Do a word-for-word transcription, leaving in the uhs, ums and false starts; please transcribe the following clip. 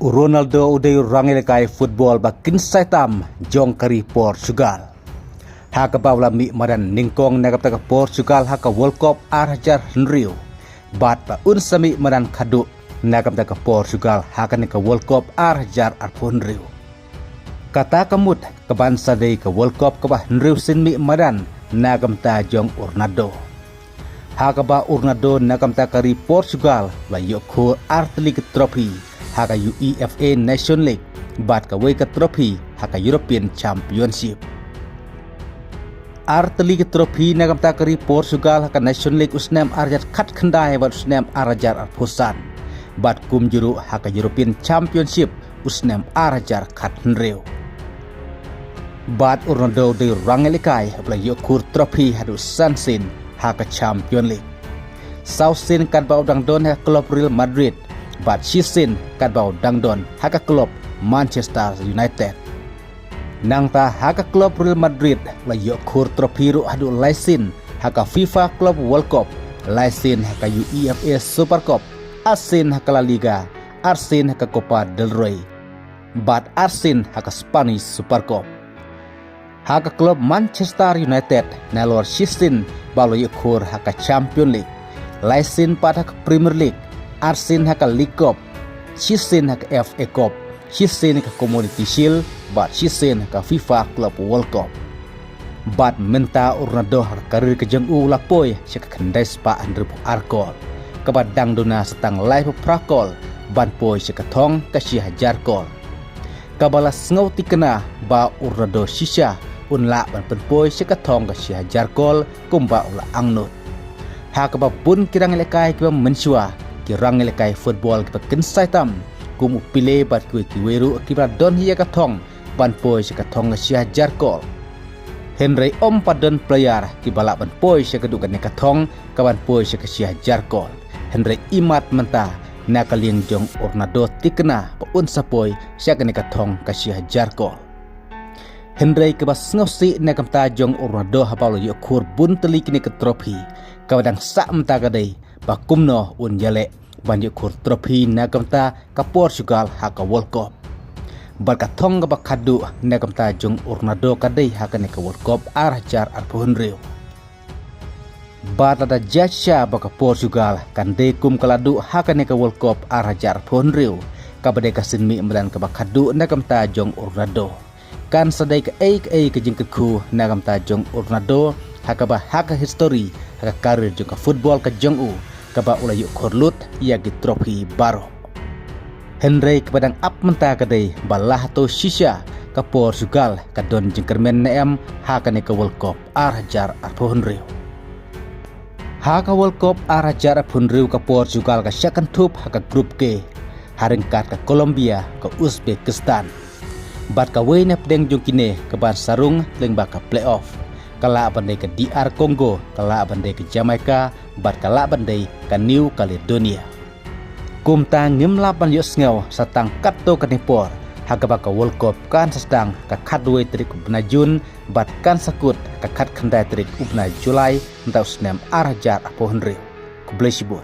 U Ronaldo u dei u rangïalehkai football ba kynsai tam jong ka ri Portugal. Ha kaba u la mih madan nyngkong na ka bynta ka Portugal ha ka World Cup ar hajar hynriew, bad ba un sa mih madan khadduh na ka bynta ka Portugal ha kane ka World Cup ar hajar arphew hynriew. Kata ka mut ka ban sa dei ka World Cup kaba hynriew sien mih madan na ka bynta jong u Ronaldo. Ha kaba u Ronaldo na ka bynta ka ri Portugal u la ïoh khur artylli ki trophy ha ka UEFA Nation League bad kawei ka trophy ha ka European Championship. Artylli ki trophy na ka bynta ka ri Portugal ha ka Nation League u snem ar hajar khatkhyndai bad u snem ar hajar arphew san, bad kumjuh ruh ha ka European Championship u snem ar hajar khathynriew. Bad u Ronaldo u dei u rangïalehkai ba la ïoh khur trophy haduh san sien ha ka Champion League. Saw sien katba u dang don ha ka klub Real Madrid, bad shisien katba u dang don ha ka klub Manchester United. Nangta ha ka klub Real Madrid u la ïoh khur trophy ruh haduh lai sien ha ka FIFA Club World Cup, lai sien ha ka UEFA Super Cup, ar sien ha ka La Liga, ar sien ha ka Copa del Rey, bad ar sien ha ka Spanish Super Cup. Ha ka klub Manchester United nalor shisien ba u la ïoh khur ha ka Champion League, lai sien pat ha ka Premier League, ar sien ha ka League Cup, shisien ha ka FA Cup, shisien ha ka Community Shield, bad shisien ha ka FIFA Club World Cup. Bad mynta u Ronaldo ha ka karir ka jong u u la poi sha ka khyndai spah hynriewphew ar kol, kaba dang duna sa tang laiphew phra kol ban poi sha ka thong ka shi hajar kol. Kaba la sngew thikna ba u Ronaldo shisha un lah ban pynpoi sha ka thong ka shi hajar kol kumba u la angnud. Ha kaba bun ki rangïalehkai kiba mynshuwa, ki rangïalehkai football kiba kynsai tam, kum u Pele bad kiwei kiwei ruh kiba la don hi ïa ka thong ban poi sha ka thong ka shi hajar kol. Hynrei ym pat don player kiba lah ban poi sha kaduh kane ka thong ka ban poi sha ka shi hajar kol. Hynrei imat mynta na ka liang jong u Ronaldo thikna ba un sa poi sha kane ka thong ka shi hajar kol. Hynrei kaba sngewsih na ka bynta jong u Ronaldo haba u la ïoh khur bun tylli kine ka trophy, kaba dang sah mynta ka dei ba kumno un ïaleh ban ïoh khur trophy na ka bynta ka Portugal ha ka World Cup. Bad ka thong kaba khadduh na ka bynta jong u Ronaldo ka dei ha kane ka World Cup ar hajar arphew hynriew. Bad lada judge sha ba ka Portugal kan dei kum ka la duh ha kane ka World Cup ar hajar arphew hynriew, kaba dei ka sien mih madan kaba khadduh na ka bynta jong u Ronaldo, kan sa dei kaei kaei ka jingkyrkhu na ka bynta jong u Ronaldo, ha kaba ha ka history ha ka karir jong ka football ka jong u, kaba u la ïoh khur lut ïa ki trophy baroh. Hynrei kaba dang ap mynta ka dei ba la hato shisha ka Portugal ka don jingkyrmen ne em ha kane ka World Cup ar hajar arphew hynriew. Ha ka World Cup ar hajar arphew hynriew ka Portugal ka shah kynthup ha ka Group K, ha ryngkat ka Colombia, ka Uzbekistan, bad kawei na pdeng jong kine ka ban sa rung lyngba ka playoff, ka lah ban dei ka D R Congo, ka lah ban dei ka Jamaica, bad ka lah ban dei ka New Caledonia. Kumta ngim lah ban ïohsngew sa tang katto katne por, ha kaba ka World Cup kan sa sdang ka khatwei tarik u bnai Jun bad kan sa kut ka khatkhyndai tarik u bnai July mynta u snem ar hajar arphew hynriew. Khublei shibun.